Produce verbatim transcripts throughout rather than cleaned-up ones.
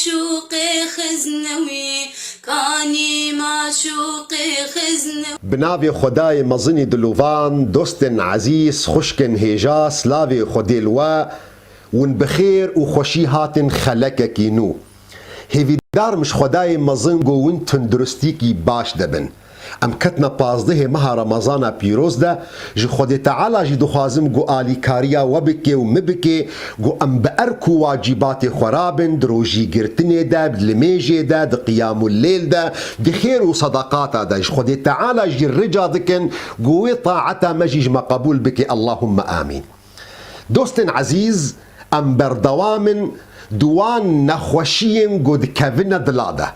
Şûqê xizne wî, kanî maşûqê xizne. Bi navê Xwedayê mezinî dilovan, dostên ezîz, xwişkên hêja, slavê Xwedê li we, win bi xêr û xweşî hatin xelekekî nû. Hêvîdar im ji Xwedayê mezin ku win tunduristîkî baş de bin. Em ketine pazdehê meha Remezana pîroz de, ji Xwedê Teala jî dixwazim ku alîkariya we bike û min bike, ku em bi erk û wacîbatê xwe rabin, di rojîgirtinê de, di limêjê de, di qiyamul leyl de, di xêr û sedaqata de. Ji Xwedê Teala jî rica dikin ku wê taeta me jî ji me qebûl bike. Allahumme amîn. Dostên ezîz, em berdewam in di wan nexweşiyên ku dikevine dila de.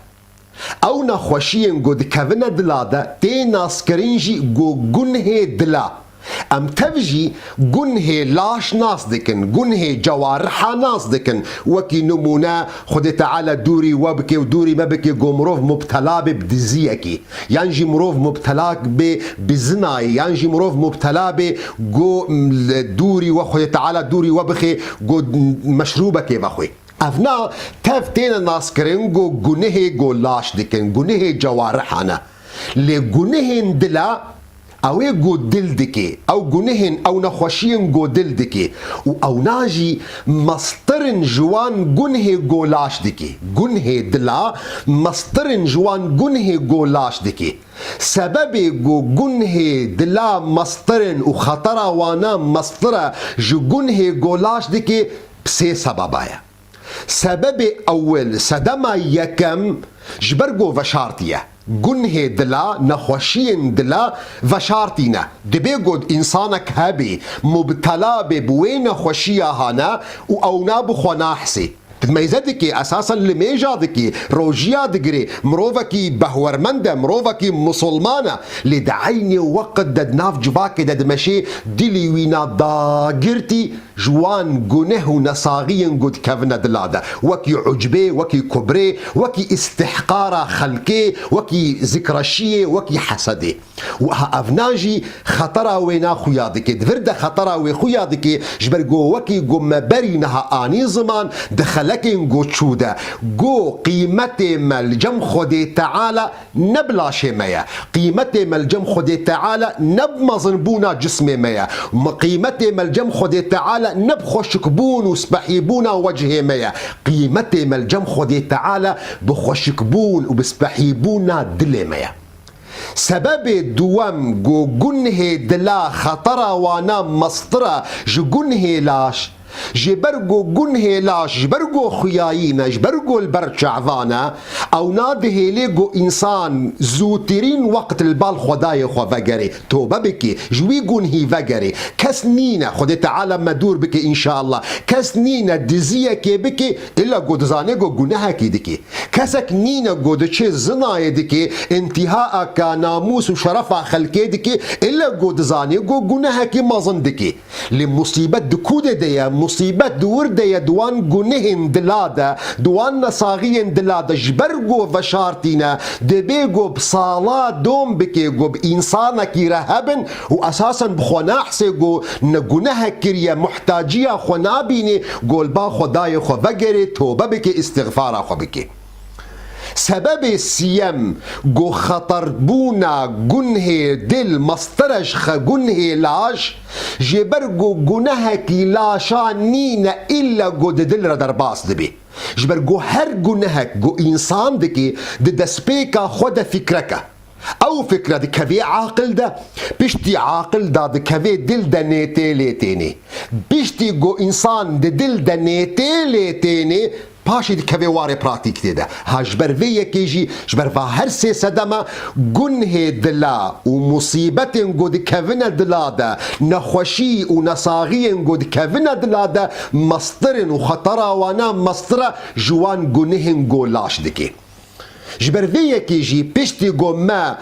Ew nexweşiyên ku dikevine dila de tê naskirin jî ku gunhê dila. Em tev jî gunhê laş nas dikin, gunhê cewariha nas dikin. Wekî nimûne, Xwedê Teala dûrî we bike û dûrî me bike ku mirov mubtela be bi diziyekî. Yan jî mirov mubtela be bi zinayê, yan jî mirov mubtela be ku, m, li dûrî we, Xwedê Teala dûrî we bixe ku meşrûbekê vexwe. Evna tev têne naskirin ku gunehê ku laş dikin, gunehê cewariha ne. Lê gunehên dila, ew ê ku dil dike, ew gunehên, ew nexweşiyên ku dil dike û ewna jî mestir in ji wan gunhê ku laş dike. Gunhê dila mestir in ji wan gunhê ku laş dike. Sebebê ku gunhê dila mestir in û xetera wana mestir e ji gunhê ku laş dike, bi sê sebeba ye. Sebebê ewil, sedema yekem ji ber ku veşartiye. Gunhê dila, nexweşiyên dila veşartî ne. Dibe ku însanek hebe, mubtela be bi wê nexweşiya hane û ewna bi xwe nahsê. Meyze dike, esasen limêja dike, rojiya digire, mirovekî behwermend e, mirovekî misilman e, lê di eynê weqt de di nav civakê de dimeşê, dilî wî na dagirtî ji wan guneh û nesaxiyên ku dikevine dila de, wekî ucbê, wekî kubrê, wekî îstihqara xelkê, wekî zikreşiyê, wekî hesedê. Wiha evna jî xetera wêna xuya dike. Di vir de xetera wê xuya dike, ji ber ku wekî ku me berî niha anî ziman, di xelekên ku çû de, ku qîmetê me li cem Xwedê Teala ne bi laşê me ye. Qîmetê me li cem Xwedê Teala ne bi mezinbûna cismê me ye. Me, qîmetê me li cem Xwedê Teala ne bi xweşikbûn û spehîbûna wecihê me ye. Qîmetê me li cem Xwedê Teala bi xweşikbûn û bi spehîbûna dilê me ye. Sebebê duwem ku gunhê dila xetera wana mestir e ji gunhê laş. Ji ber ku gunhê laş, ji ber ku xuyayî ne, ji ber ku li ber çavan e, ewna dihêlê ku însan zûtirîn weqt li bal Xwedayê xwe vegerê, tobe bike, ji wî gunhî vegerê. Kes nîne, Xwedê Teala me dûr bike înşallah. Kes nîne diziyekê bike, illa ku dizanê ku gunehekî dike. Kesek nîne ku diçe zinayê dike, întîhaeka namûs û şerefa xelkê dike, illa ku dizanê ku gunehekî mezin dike. Lê musîbet di ku de de ye? Musîbet di wir de ye, di wan gunehên dila de, di wan nesaxiyên dila de, ji ber ku veşartîne, dibê ku bi sala dom bike ku bi însanekî re hebin û esasen bi xwe nahsê ku ne gunehek kiriye, muhtaciya xwe nabînê, ku li ba Xwedayê xwe vegerê, tobe bike, îstixfara xwe bike. Sebebê siyem ku xeterbûna gunhê dil mestir e ji xe gunhê laş, ji ber ku gunehekî laşa nîne, îlle ku di dil re derbas dibe. Ji ber ku her gunehek ku însan dike, di destpêka xwe de fikrek e. Ew fikre dikevê aqil de, piştî aqil de dikevê dil de nêtê lê tênê. Piştî ku însan di dil de nêtê lê tênê, paşê dikevê warê pratîkê de. Ha ji ber vê yekê jî, ji ber va her sê sedema gunhê dila û musîbetên ku dikevine dila de, nexweşî û nesaxiyên ku dikevine dila de, mestir in û xetera wana mestir e ji wan gunehên ku laş dike. Ji ber vê yekê jî piştî ku me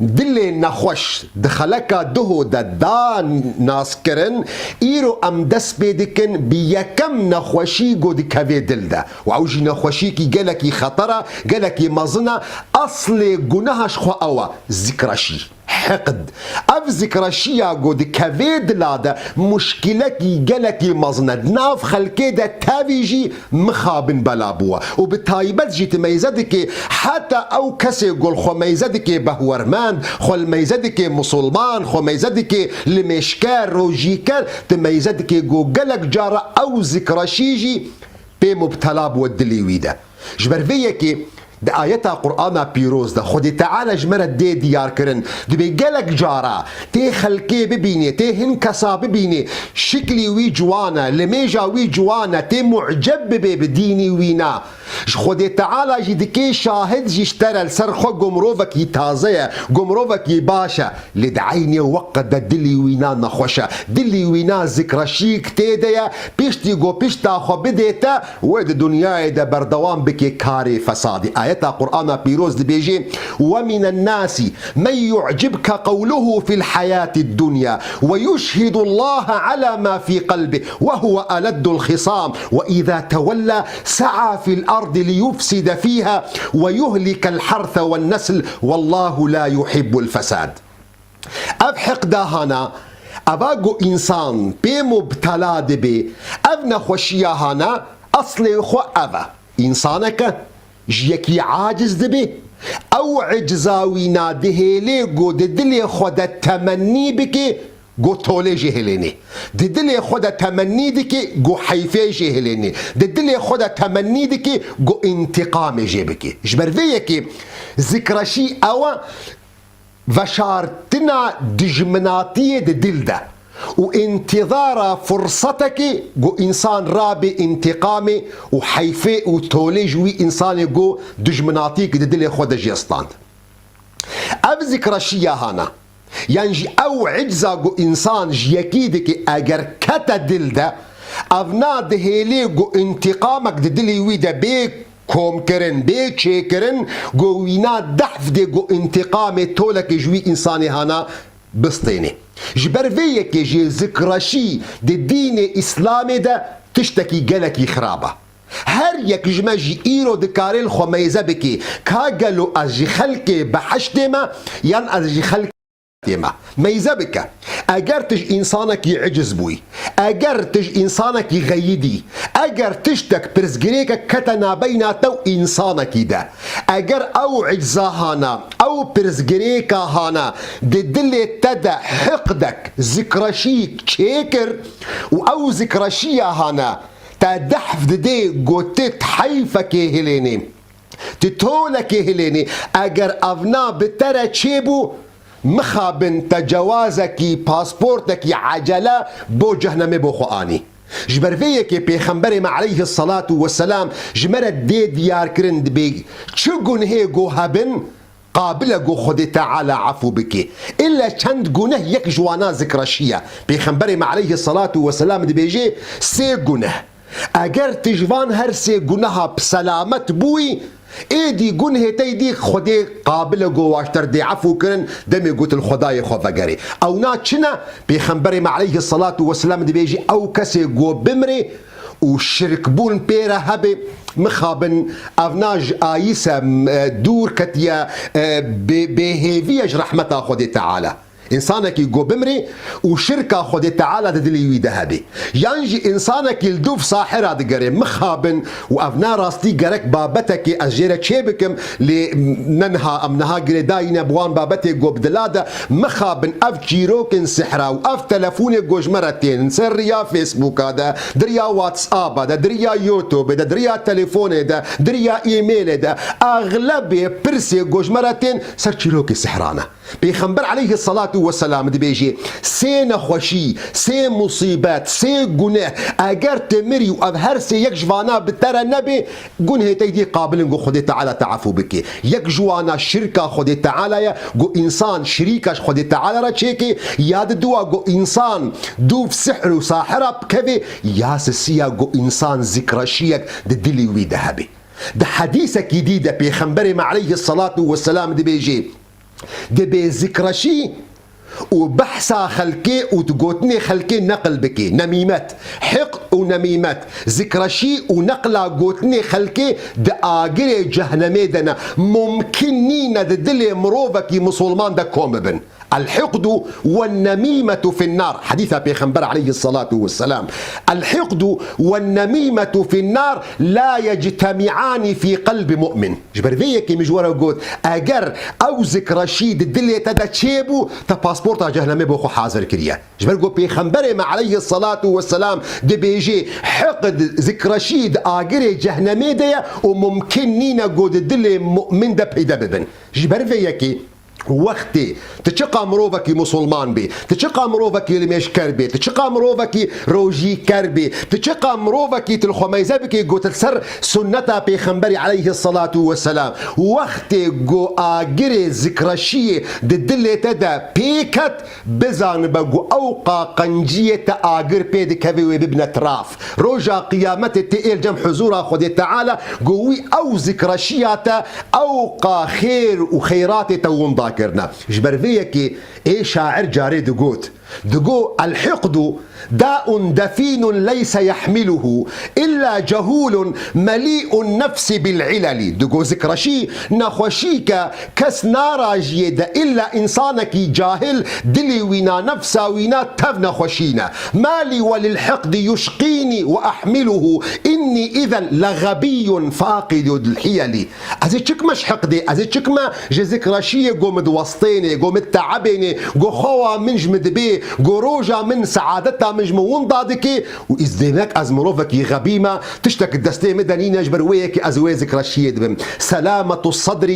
dilê nexweş di xeleka duho de da naskirin, îro em dest pê dikin bi yekem nexweşî ku dikevê dil de. Û ew jî nexweşîkî gelekî xeter e, gelekî mezin e. Eslê guneha ji xwe ew e, zikreşî. Hiqd. Ev zikreşiya ku dikevê dila de muşkilekî gelekî mezin e. Di nav xelkê de tevî jî mixabin bela bûye. Û bi taybet jî tu meyze dikê heta ew kesê ku li xwe meyze dikê behwermend, xwe li meyze dikê musulman, xwe meyze dikê limêjker, rojîker, tu meyze dikê ku gelek cara ew zikreşî jî pê mubtela bûye dilê wî de. Ji ber vê yekê di ayeta Qur'ana pîroz de Xwedê Teala ji me re dê diyarkirin, dibê gelek cara tê xelkê bibînê, tê hin kesa bibînê, şiklî wî ciwan e, limêja wî ciwan e, tê muceb bibê bi dînî wî na. Ji Xwedê Teala jî dikê şahid jî ji te re li ser xwe ku mirovekî taze ye, ku mirovekî baş e. Lê di eynê weqt de dilî wî na nexweş e. Dilî wî na zikreşîk tê de ye, piştî ku pişta xwe bidê te, wê di dinyayê de berdewam bike karê fesadî. Ayeta Qur'ana pîroz dibêje, "Ve minen nasi men yu'cibke qewluhu fil hayatid dunya ve yuşhidullaha ala ma fi qalbi ve huve eleddul khisam ve iza tewella sa'a fil ardi liyufside fiha ve yuhlikel harsa ven nesl, vallahu la yuhibbul fesad." Ev hiqda hana, eva ku însan pê mubtela dibe, ev nexweşiya hana, eslê xwe ev e. Însaneke ji yekî aciz dibe, ew icza wî na dihêlê ku di dilê xwe de temennî bike, ku tolê jê hilênê. Di dilê xwe de temennî dike, ku heyfê jê hilênê. Di dilê xwe de temennî dike, ku întiqamê jê bike. Ji ber vê yekê zikreşî ew e, veşartina dijminatiyê di dil de û întîzara fursetekê ku însan rabê întîqamê û heyfê û tolê ji wî însanê ku dijminatiyekî di dilê xwe de jê stand. Ev zikreşiya hana, yan jî ew icza ku însan ji yekî dike eger kete dil de, ev na dihêlê ku întîqamek di dilê wî de bê komkirin, bê çêkirin, ku wîna dehf dê ku întîqamê tolekê ji wî însanê hana bistênê. Ji ber vê yekê jî zikreşî di dînê Îslamê de tiştekî gelekî xirab e. Her yek ji me jî îro dikare li xwe meyze bike, ka gelo ez ji xelkê behiştê me, yan ez ji xelkê tê me. Meyze bike. Eger tu ji însanekî eciz bûyî, eger tu ji însanekî xeyidî, eger tiştek pirsgirêkek kete nabeyna te û însanekî de, eger ew icza hana, ew pirsgirêka hana di dilê te de hiqdek, zikreşîk çêkir û ew zikreşiya hana te dehf didê ku tu heyfekê hilênê, tu tolekê hilênê, eger evna bi te re çêbû, mixabin te cewazekî, pasportekî ecele bo cehnemê bo xwe anî. Ji ber vê yekê Pêxemberê me aleyhisselatu vesselam ji me re dê diyar kirin, dibê çi gunhê ku hebin, qabil e ku Xwedê Teala efû bike. Îlle çend guneh, yek ji wana zikreşî ye. Pêxemberê me aleyhisselatu vesselam dibêje, sê guneh. Eger tu ji van her sê guneha bi selamet bûyî, êdî gunhê te dî Xwedê qabil e ku waşter dê efû kirin, demê ku tu li Xwedayê xwe vegerê. Ewna çi ne? Pêxemberê me aleyhisselatu vesselam dibêje, ew kesê ku bimrê û şirkbûn pê re hebe, mixabin evna ji ayîse, e, dûr ketiye, e, bê-, bêhêvî ye ji rehmeta Xwedê Teala. Însanekî ku bimrê û şirka Xwedê Teala di dilê wî de hebe. Yan jî însanekî li dûv sahira digere, mixabin û evna rastî gerek babetekê ez jê re çê bikim, lê ne niha, em niha girêdayî ne bi wan babetê ku bi dila de, mixabin ev çîrokên sihra û ev telefonê ku ji me re tên, ser riya Facebooka de, di riya WhatsAppa de, di riya YouTubeê de, di riya telefonê de, di riya e-mailê de, exlebê pirsê ku ji me re tên ser çîrokê sihra ne. Pêxember aleyhisselatu vesselam dibêje, sê nexweşî, sê musîbet, sê guneh, eger tu mirî û ev her sê yek ji vana bi te re nebe, gunhê te dî qabil in ku Xwedê Teala te efû bike. Yek ji wana şirka Xwedê Teala ye, ku însan şirîka ji Xwedê Teala re çêke, ya di dua ku însan dûv sihr û sahira bikeve, ya sisiya ku însan zikreşiyek di dilî wî de hebe. Di hedîsekî dî de Pêxemberê me aleyhisselatu vesselam dibêje, dibê zikreşî û behsa xelkê û di gotinê xelkê neqil bike, nemîmet, hiqd û nemîmet, zikreşî û neqla gotinê xelkê di agirê cehnemê de ne. Mumkin nîne di dilê mirovekî misolman de kom bibin. الحقد والنميمة في النار. Hedîsa Pêxember aleyhissalatu vesselam. الحقد والنميمة في النار لا يجتمعان في قلب مؤمن. Ji ber vê yekê min ji we re got, eger ew zikreşî di dilê te de çêbû, te pasporta cehnemê bo xwe hazir kiriye. Ji ber ku Pêxemberê me aleyhissalatu vesselam dibêjê, hiqd, zikreşî di agirê cehnemê de ye û mumkin nîne ku di dilê mu'min de peyde bibin. Ji ber vê yekê wextê tu çiqa mirovekî musulman bê, tu çiqa mirovekî limêjker bê, tu çiqa mirovekî rojîker bê, tu çiqa mirovekî tu li xwe meyze bikê ku tu li ser sunneta Pêxemberî aleyhissalatu vesselam, wextê ku agirê zikreşiyê di dilê te de pê ket, bizanibe ku ewqa qenciyê te agir pê dikeve wê bibine tiraf. Roja qiyametê tê ê li cem huzura Xwedê Teala ku wî ew zikreşiya te ewqa xêr û xeyratê te winda kirine. Ji ber vê yekê ê şair carê digot, digo, الحقد داء دفين ليس يحمله إلا جهول مليء النفس بالعلل. Digo zikreşî nexweşîke kes narajiyê de, îlla însanekî cahil dilê wîna, nefsa wîna tev nexweşî ne. ما لي وللحقد يشقيني وأحمله إني إذا لغبي فاقد الحيل. Ez ê çikme ji hiqdê, ez ê çikme ji zikreşiyê ku min diwestênê, ku min diteebênê, ku xewa min ji min dibê, ku roja min, seadeta min ji min winda dike û îz dêmek ez mirovekî xebî me, tiştek di destê min de nîne, ji ber wê yekê ez wê zikreşiyê dibim. سلامة الصدر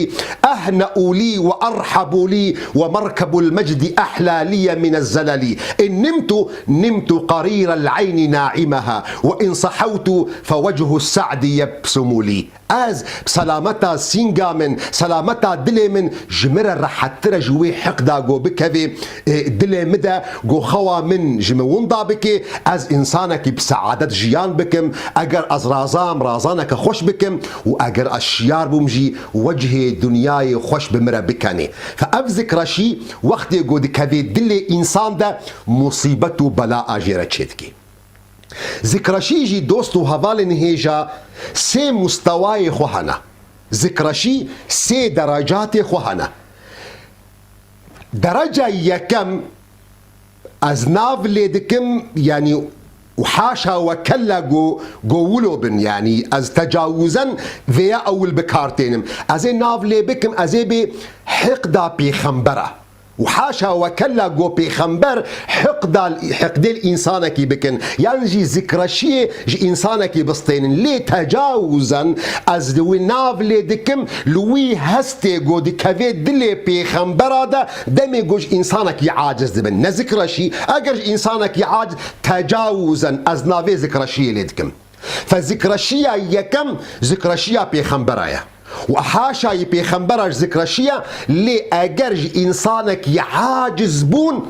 أهنأ لي وأرحب لي ومركب المجد أحلى لي من الزلل. إن نمت نمت قرير العين ناعمها وإن صحوت فوجه السعد يبسم لي. Ez bi selameta sînga min, selameta dilê min ji min re rehettir e ji wê hiqda ku bikevê, e, dilê min de, ku xewa min ji min winda bike, ez însanekî bi seadet jiyan bikim, eger ez razam, razaneke xweş bikim û eger ez şiyar bûm jî, wecihê dinyayê xweş bi min re bikenê. Fe ev zikreşî wextê ku dikevê dilê însan de, musîbet û bela a jê re çêdike. Zikreşî jî dost û hevalên hêja sê mustewayê xwe hene. Zikreşî sê derecatê xwe hene. Dereca yekem ez nav lê dikim, yanî û haşa we kella go, go wilo bin, yanî ez tecawuzen vêya ewil bi kar tênim. Ez ê nav lê bikim, ez ê bê hiqda pêxembera. Û haşa we kella go pêxember hiqda, hiqdê li însanekî bikin, yan jî zikreşiyê ji însanekî bistênin. Lê tecawuzen ez li wî nav lê dikim, li wî hestê go dikevê dilê pêxembera de, demê go ji însanekî aciz dibin. Ne zikreşî, eger ji însanekî aciz, tecawuzen ez navê zikreşiyê lê dikim. Fe zikreşiya yekem zikreşiya pêxembera ye. Û haşa yi pêxembera ji zikreşiya, lê eger ji însanekî aciz bûn,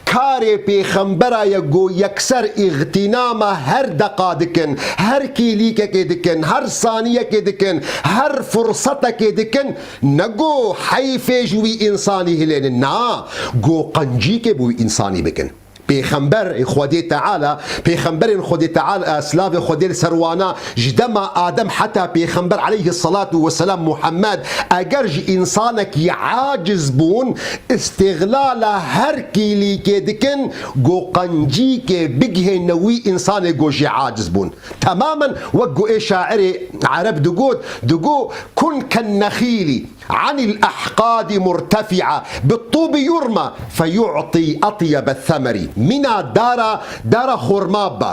karê pêxembera ye go yekser îxtînama her deqa dikin, her kîlîkekê dikin, her saniyekê dikin, her fursetekê dikin, ne go heyfê ji wî însanî hilênin, na, go qencîkê bi wî însanî bikin. Pêxember Xwedê Teala, pêxemberên Xwedê Teala, silavê Xwedê li ser wana, ji dema Adem heta Pêxember aleyhissalatu vesselam Muhammed, eger ji însanekî aciz bûn, îstîxlala her kîlîkê dikin, go qencîkê bigihêne wî însanê go jê aciz bûn. Temamen wek go ê şairê Ereb digot, digo, kun ken nexîlî. عن الأحقاد مرتفعة بالطوب يرمى فيعطي أطيب الثمر. Mîna dara, dara xorma be.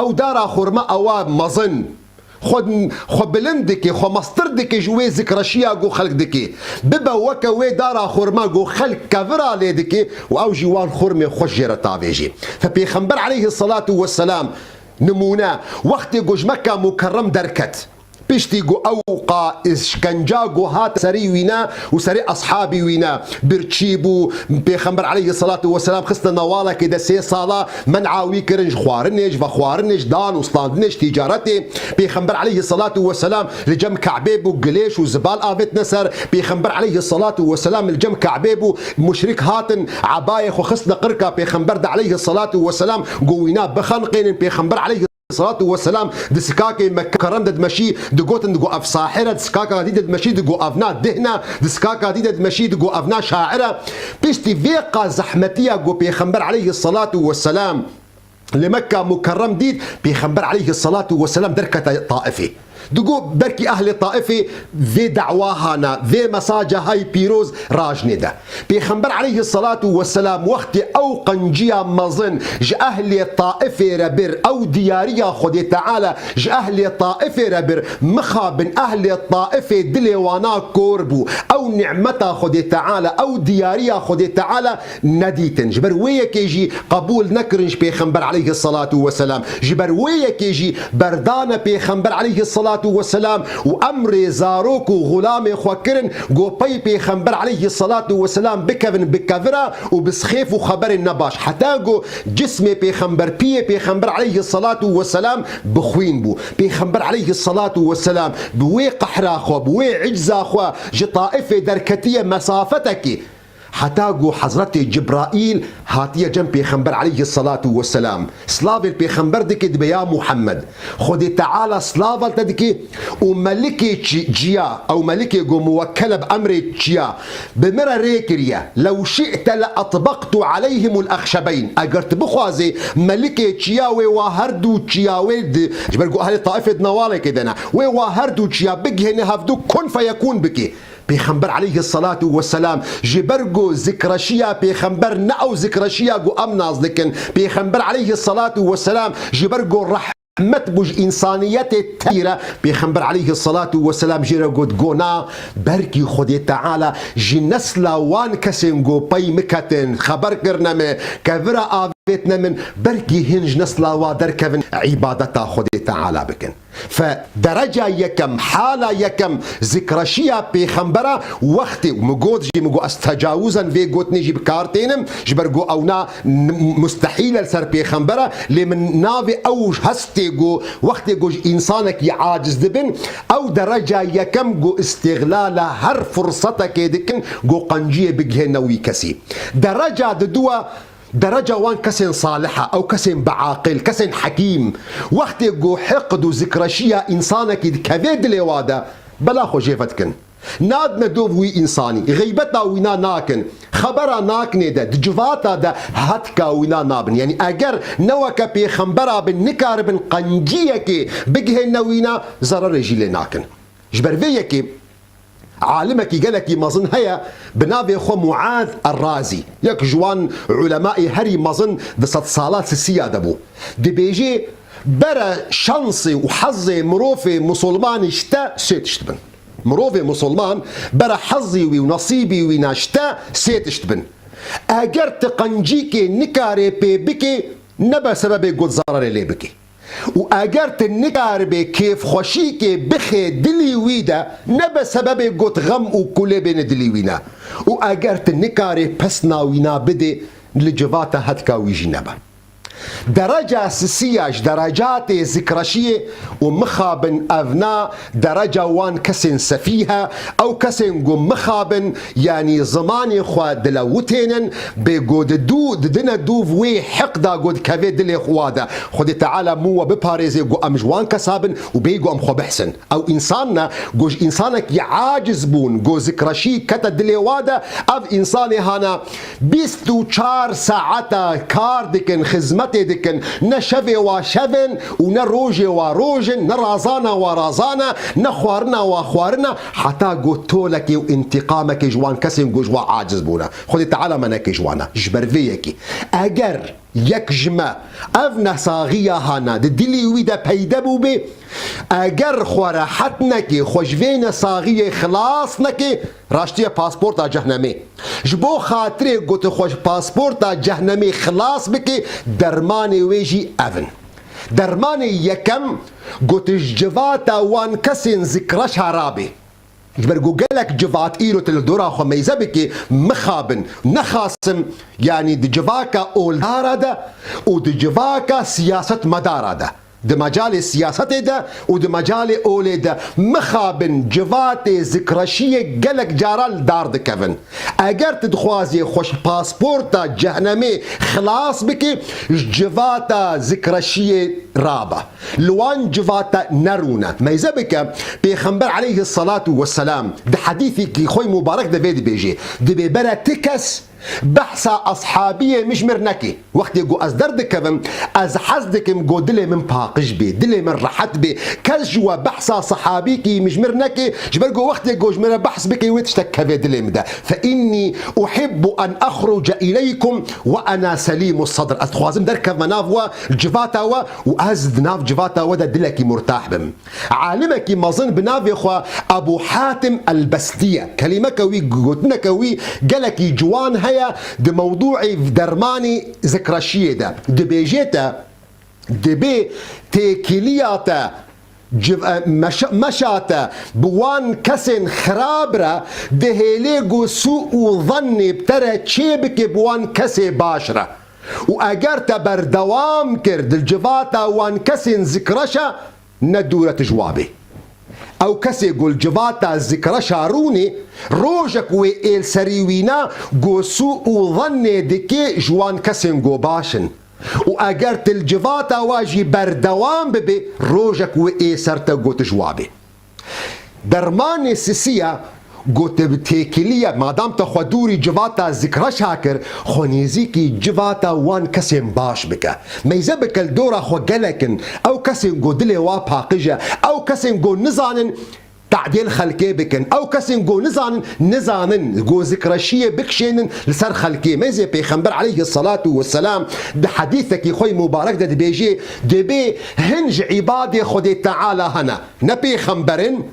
Ew dara xorma ewa mezin. Xwe, xwe bilind dike, xwe mestir dike ji wê zikreşiya ku xelk dike. Bibe weke wê dara xorma ku xelk kevira lê dike û ew jî wan xormê xweş jê re tavêjê. Fe Pêxember aleyhissalatu vesselam nimûne, wextê ku ji Mekka Mukerrem derket, piştî ku ew qa îşkenca ku hat serî wî ne û serê eshabî wî ne, birçî bû, Pêxember aleyhissalatu vesselam xistine newalekê de sê sala, men'a wî kirin ji xwarinê, ji vexwarinê, ji dan û standinê, ji tîcaretê. Pêxember aleyhissalatu vesselam li cem Ka'bê bû, gilêş û zibal avêtine ser. Pêxember aleyhissalatu vesselam li cem Ka'bê bû, muşrik hatin, ebayê xwe xistine qirka Pêxember de aleyhissalatu vesselam, got wîna bixenqênin. Pêxember aleyhi salatu weselam di sikakê Mekke Mukerrem de dimeşî, digotin, digo ev sahir e, di sikaka dî de dimeşî, digo ev na dihn e, di sikaka dî de dimeşî, digo ev na şair e. Piştî vê qas zehmetiya ku Pêxember aleyhissalatu weselam li Mekka Mukerrem dît, Pêxember aleyhissalatu weselam derkete Taifê. Digo, belkî ehlê Taifê vê dawa hana, vê mesaja hay pîroz rajnê de. Pêxember aleyhissalatu weselam wextê ew qenciya mezin ji ehlê Taifê re bir, ew diyariya Xwedê Teala ji ehlê Taifê re bir, mixabin ehlê Taifê dilê wana kor bû. Ew nimeta Xwedê Teala, ew diyariya Xwedê Teala nedîtin. Ji ber wê yekê jî qebûl nekirin ji Pêxember aleyhissalatu weselam. Ji ber wê yekê jî berdane Pêxember aleyhissalatu weselam û emrê zarok û xulamê xwe kirin, go pey Pêxember aleyhissalatu weselam bikevin bi kevira û bi sixêf û xeberên nebaş. Heta go cismê Pêxember, piyê Pêxember aleyhissalatu weselam bi xwîn bû. Pêxember aleyhissalatu weselam bi wê qehra xwe, bi wê icza xwe ji Taifê derketiye mesafetekê. Heta ku Hezretê Cibraîl hatiye cem Pêxember aleyhissalatu weselam. Slavê li Pêxember dike, dibe, ya Muhammed, Xwedê Teala slava li te dike û melikê çi-, ciya, ew melikê ku muwekkel e bi emrê çiya, bi min re rê kiriye. Lew şi'te le etbaqtu aleyhimul exşebeyn. Eger tu bixwazê, melikê çiya wê wa her du çiya wê di, ji ber ku ehlê Taifê di newalekê de ne, wê wa her du çiya bigihêne hevdu kun feyekun bikê. Pêxember aleyhissalatu weselam ji ber ku zikreşiya Pêxember ne ew zikreşiya ku em nas dikin. Pêxember aleyhissalatu weselam ji ber ku rehmet bû ji însaniyetê tevî re, Pêxember aleyhissalatu weselam jê re got, go na, belkî Xwedê Teala ji nesla wan kesên ku pey min ketin, xeber kirine min, kevira avêtine min, belkî hin ji nesla wa derkevin, îbadeta Xwedê Teala bikin. Fe dereca yekem, hala yekem zikreşiya Pêxembera wextê, min got jî, min got ez tecawuzen vê gotinê jî bi kar tênim, ji ber ku ew na n-, mustehîl e li ser Pêxembera, lê min navê ew hestê ku wextê ku ji însanekî aciz dibin, ew dereca yekem ku îstîxlala her firsetekê dikin ku qenciyê bigihêne wî kesî. Dereca diduwa Dereca wan kesên salih e, ew kesên biaqil, kesên hekîm. Wextê ku hiqd û zikreşiya însanekî dikeve dilê wa de, bela xwe jê vedikin. Nadine dov wî însanî, xeybeta wîna nakin, xebera nakinê de, di civata de hetka wîna nabin. Yanî eger ne weke pêxembera bin, nikaribin qenciyekê bigihêne wîna, zererê jî lê nakin. Ji ber vê yekê, Alimekî gelekî mezin heye, bi navê xwe Muaz Er-Razî. Yek ji wan ulemayê herî mezin di sedsala sisiya de bû. Dibêjê, bere şansê û hezê mirovê musulmanî ji te sê tişt bin. Mirovê musulman bere hezî wî û nesîbî wî ne ji te sê tişt bin. Eger tu qencîkê nikarê pê bikê, nebe sebebê got zararê lê bikê. Û eger tu nikaribê kêfxweşîkê bixê dilî wî de, nebe sebebê got xem û kulê bêne dilî wî ne. Û eger tu nikarê pesna wîna bidê, li civata hetka wî jî nebe. Dereca sisiya ji derecatê zikreşiyê û mixabin ev na dereca wan kesên sefîh e, ew kesên ku mixabin, yanî zimanê xwe dilewitênin, bê ku didû-, didine dûv wê hiqda ku dikeve dilê xwe de. Xwedê Teala min we biparêze ku em ji wan kesa bin û bêyî ku em xwe bihsin. Ew însan ne ku ji însanekî aciz bûn, ku zikreşî kete dilê wa de, ev însanê hana bîst û çar saeta kar dikin, xizmetê dikin, ne şevê wa şev in û ne rojê wa roj in, ne razana wa razan e, ne xwarina wa xwarin e, heta ku tolekê û întîqamekê ji wan kesên ku ji wa aciz bûne. Xwedê Teala me neke ji wan e. Ji ber vê yekê, eger yek ji me ev nesaxiya hana di dilî wî de peyde bûbê, eger xwe rehet neke, xwe ji vê nesaxiyê xilas neke, raştiye pasporta cehnemê. Ji bo xatirê ku tu xwe ji pasporta cehnemê xilas bikî, dermanê wê jî ev in. Dermanê yekem, ku tu ji civata wan kesên zikreşa rabê. Ji ber ku gelek civat îro tu li dora xwe meyze bikî, mixabin, nexasim, yanî di civaka oldara de û di civaka siyasetmedara de. Di mecalê siyasetê de û di mecalê olê de mixabin civatê zikreşiyê gelek cara li dar dikevin. Eger tu dixwazî xwe ji pasporta cehnemê xilas bikî, ji civata zikreşiyê rabe. Li wan civata nerûne. Meyze bike, Pêxember aleyhisselatu vesselam di hedîsekî xwe mubarek de vê dibêje, dibê bere ti kes behsa eshabiyê min ji mir neke. Wextê ku ez derdikevim, ez hez dikim ku dilê min paqij bê, dilê min rehet bê. Kes ji we behsa sehabîkî min ji mir neke, ji ber ku wextê ku ji min re behs bike, wê tiştek keve dilê min de. Fe innî uhibbu en exruce ileykum ve ena selîmu sadr. Ez dixwazim derkevme nav we, civata we û ez di nav civata we de dilekî murtah bim. Alimekî mezin bi navê xwe Ebû Hatim el-Bestiye. Kelîmeke wî, gotineke wî gelekî ciwan heye di mewdûê dermanî zikreşiyê de. Dibêje te, dibê têkiliya te, civ-, e, meşa-, meşa te bi wan kesên xirab re dihêlê ku sû û zannê bi te re çêbike bi wan kesê baş re. Û eger te berdewam kir di civata wan kesên zikreşa, ne dûre tu ji wa bê. Ew kesê ku li civata zikreşa rûnê, rojek wê ê li serî wîna ku sû û zannê dike ji wan kesên ku baş in. Û eger tu li civata wa jî berdewam bibê, rojek wê ê ser te ku tu ji wa bê. Dermanê sisiya, ku te bi têkiliye, madam te xwe dûrî civata zikreşa kir, xwe nêzîkî civata wan kesên baş bike. Meyze bike li dora xwe gelek in, ew kesên ku dilê wa paqij e, ew kesên ku nizanin tadê li xelkê bikin, ew kesên ku nizanin, nizanin, ku zikreşiyê bikişênin li ser xelkê. Meyzê Pêxember aleyhisselatu vesselam di hedîsekî xwe mubarek de dibêje, dibê hin ji îbadê Xwedê Teala hene. Ne pêxember in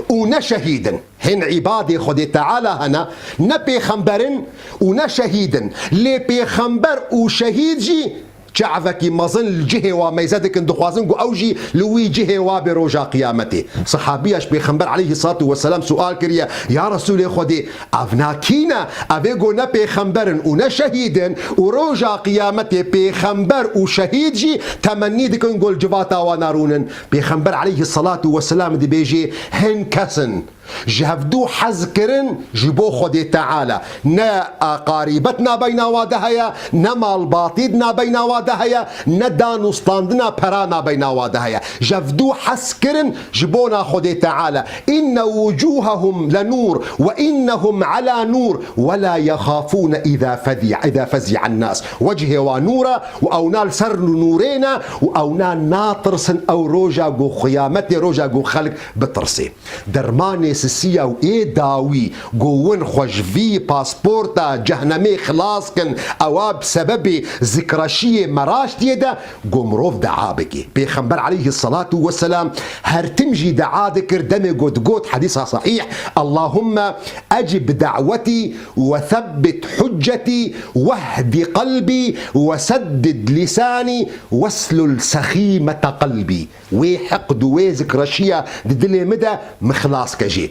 û ne şehîd in. Hin îbadê Xwedê Teala hene, ne pêxember in û ne şehîd in. Lê pêxember û şehîd jî çavekî mezin li cihê wa meyze dikin, dixwazin ku ew jî li wî cihê wa bê roja qiyametê. Sehabiya ji Pêxember aleyhissalatu vesselam sual kiriye, Ya Resûlê Xwedê, ev na kî ne? Ev ê ku ne pêxember in û ne şehîd in û roja qiyametê pêxember û şehîd jî temennî dikin ku li civata wan rûnin. Pêxember aleyhissalatu vesselam dibêje, hin kes in ji hevdû hez kirin ji bo Xwedê Teala. Ne aqarîbet nabeyna wa de heye, ne malbatî di nabeyna wa de heye, ne dan û standina pera nabeyna wa de heye. Ji hevdû hez kirin ji bona Xwedê Teala. Inne wucuhahum le nur ve innehum ala nur ve la yexafûne îza fezî-, îza fezi'en nas. Wecihê wa nûr e û ewna li ser nûrê ne û ewna natirsin ew roja ku qiyametê, roja ku xelk bitirsê. Dermanê sisiya û ê dawî ku win xwe ji vî pasporta cehnemê xilas kin, ewa bi sebebê zikreşiyê me raştiyê de ku mirov dua bike. Pêxember aleyhissalatu vesselam her tim jî dua dikir, demê ku digot, hedîsa sahîh, Allahumme ecib da'wetî ve sebbit huccetî vehdi qelbî ve seddid lisanî veslul sexîmete qelbî. Wê heqd û wê zikreşiya di dilê min de min xilas ke jê.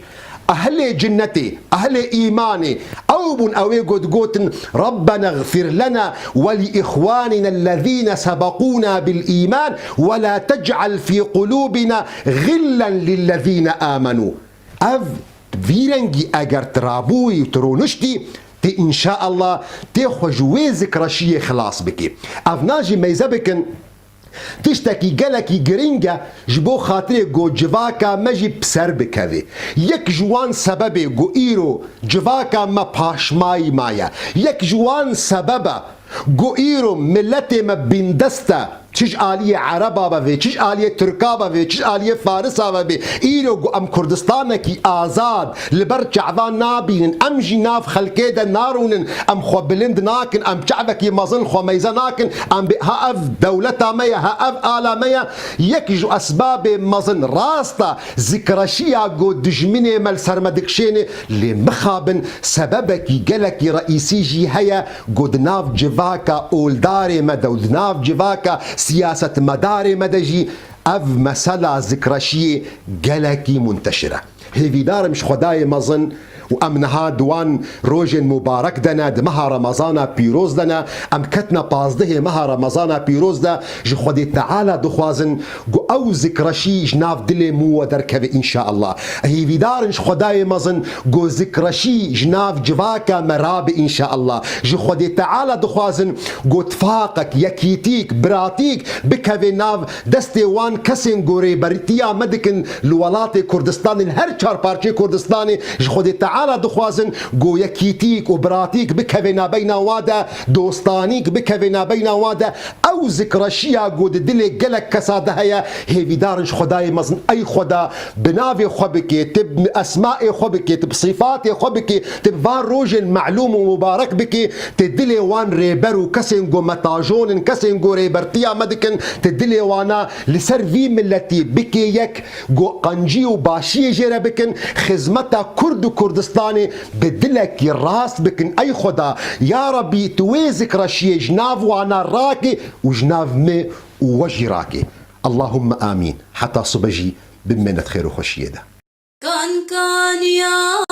Ehlê cinnetê, ehlê îmanê, ew bûn ew ê ku digotin, Rabbena gfir lena ve li îxwanina ellezîne sebekûna bil îman ve la tec'el fî qulûbina gillen lillezîne âmenû. Ev vî rengî eger tu rabûyî û tu rûniştî, tê înşaallah tê xwe ji wê zikreşiyê xilas bikî. Ev na jî meyze bikin, tiştekî gelekî girîng e ji bo xatirê ku civaka me jî bi ser bikeve. Yek ji wan sebebê ku îro civaka me paşmayî maye. Yek ji wan sebeba ku îro miletê me bîndest e, çi ji aliyê Ereba be vê, çi ji aliyê Tirka be vê, çi ji aliyê Farisa be vê, îro ku em Kurdistanekî azad li ber çavan nabînin, em jî nav xelkê de narûnin, em xwe bilind nakin, em çavekî mezin xwe meyze nakin, em bê, ha ev dewleta me ye, ha ev ala me ye. Yek ji esbabê mezin rast e, zikreşiya ku dijminê me li ser me dikişêne, lê mixabin sebebekî gelekî reîsî jî heye ku di nav civaka oldarê me de û di nav civaka siyasetmedarê me de jî ev mesela zikreşiyê gelekî munteşir e. Hêvîdar im ji Xwedayê mezin Û em niha di wan rojên mubarek de ne, di meha Remezana pîroz de ne, em ketine pazdehê meha Remezana pîroz de, ji Xwedê Teala dixwazin ku ew zikreşî ji nav dilê me we derkeve înşaallah. Hêvîdar in ji Xwedayê mezin ku zikreşî ji nav civaka me rabe înşaallah. Ji Xwedê Teala dixwazin ku tifaqek, yekîtîk, biratîk bikeve nav destê wan kesên ku rêbertiya me dikin li welatê Kurdistanê, li her çar parçeyê Kurdistanê. Ji Xwedê Teala dixwazin ku yekîtîk û biratîk bikeve nabeyna wa de, dostanîk bikeve nabeyna wa de. Ew zikreşiya ku di dilê gelek kesa de heye, hêvîdar in ji Xwedayê mezin, ey Xweda, bi navê xwe bike, tu bi esmaê xwe bike, tu bi sîfatê xwe bike, tu bi van rojên melûm û mubarek bike, tu dilê wan rêber û kesên ku me tajon in, kesên ku rêbertiya me dikin, tu dilê wana li ser vî miletî bike yek, ku qencî û başiyê jê re bikin, xizmeta Kurd û Kurdistanê bi dilekî rast bikin. Ey Xweda, ya Rebî, tu wê zikreşiyê ji nav wana rake û ji nav me û we jî rake. Allahümme amîn. Heta sibe jî bimîne di xêr û xweşiyê de. Kan kan ya